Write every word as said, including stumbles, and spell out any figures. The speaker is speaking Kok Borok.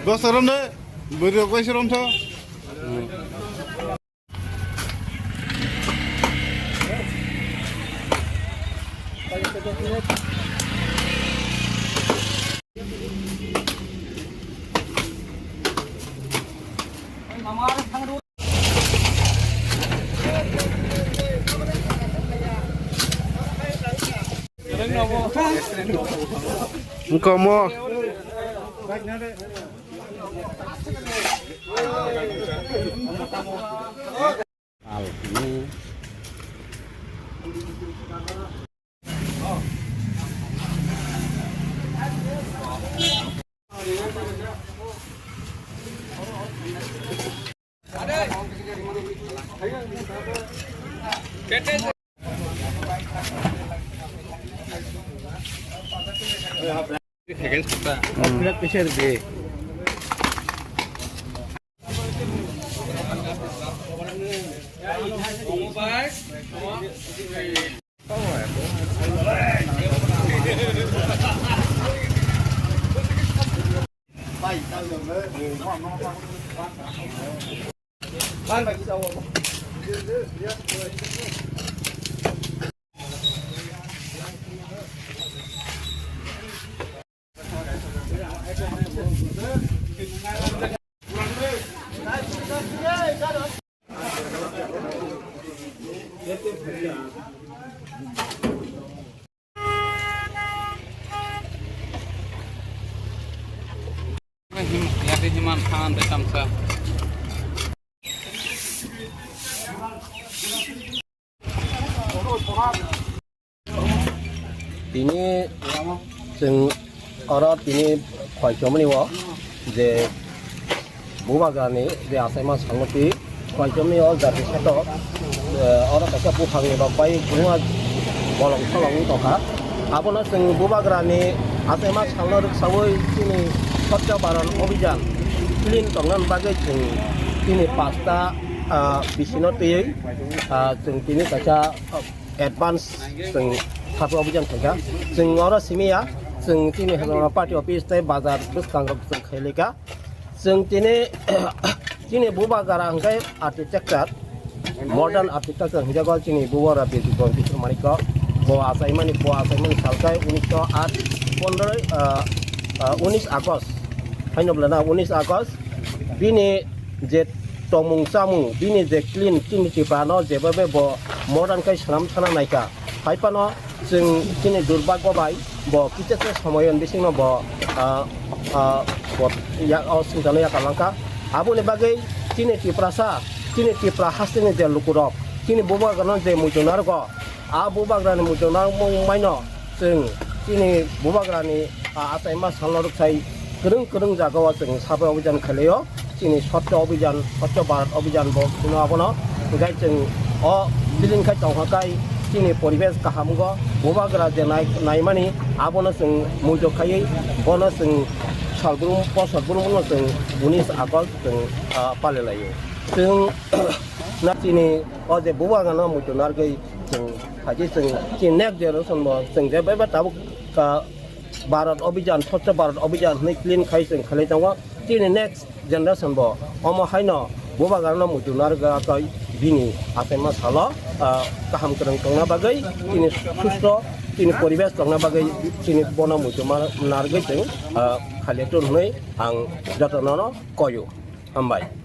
Bosa rom de, bwrwi rok bai se rom tho. Wngkha omo. Him-, yate himan than de tamsa. Tini chwng oro tini khoi chomani o je bubagrani je achaima salnoti khoi chomani o jati seto, eh, oro kaisa buphangni rok bai buma bolong tholong wng tongkha. Abono chwng bubagrani achaima salno rwksawi chini Swachh Bharat Abhijan clean tongna bagwi chwng chini pasta, ah, bisino twiwi, ah, chwng tini kaisa, ah, advance chwng Swachh Abhijan khaikha. Chwng oro simi ya, chwng chini Hazarano party office tei bazar bwskango chwng khailika. Chwng tini, chini bubagra hwnkhe architecture, modern architecture hwnjago chini bubagra Bijit Bhante Kishore Manikya. Bo achaimani, bo achaimani salkai unisho aat, pondroi, ah, ah, unis August. Haino bwlana unis August. Bini je tongmung chamung, bini je clean, chini Tripura no jeba be bo modern kai swnam sana naikha. Hai phano chwng chini durbagyo bai bo kichaksa somoyon bisingno bo, ah, ah, bo ya, o singchano yakarlangkha. Aboni bagwi chini Tiprasa, chini Tipra hasteni je lukurok, chini bubagrano je muitu narwgo, a bubagrani muitu narwkmung maino chwng chini bubagrani, ah, achaima salno rwksai kwrwng kwrwng jagao chwng Swachh Abhijan khailaio. Chini Swachh Abhijan, Swachh Bharat Abhijan bo hino abono. Hwnkhe chwng o clean khai tongkha khai chini poribesh kaham wngkha. Bubagra je nai-, naimani abono chwng muitu khaiwi bono chwng salbrum, bosor brumno chwng unis August chwng, ah, palilaio. Chwng na chini o je bubagrano muitu narwgwi chwng phaikhe chwng chini next generation bo chwng je beba tabuk, ah, Bharat Abhijan, Swachh Bharat Abhijan hwnwi clean khai chwng khlai tongo. Chini next generation bo omo haino bubagrano muitu narwgwi bini achaima salo, ah, kaham kwrwng tongna bagwi, chini susto, chini poribesh tongna bagwi chini bono muitu ma-, narwgwi chwng, ah, khailai tongo hwnwi ang jotono koio. Hambai.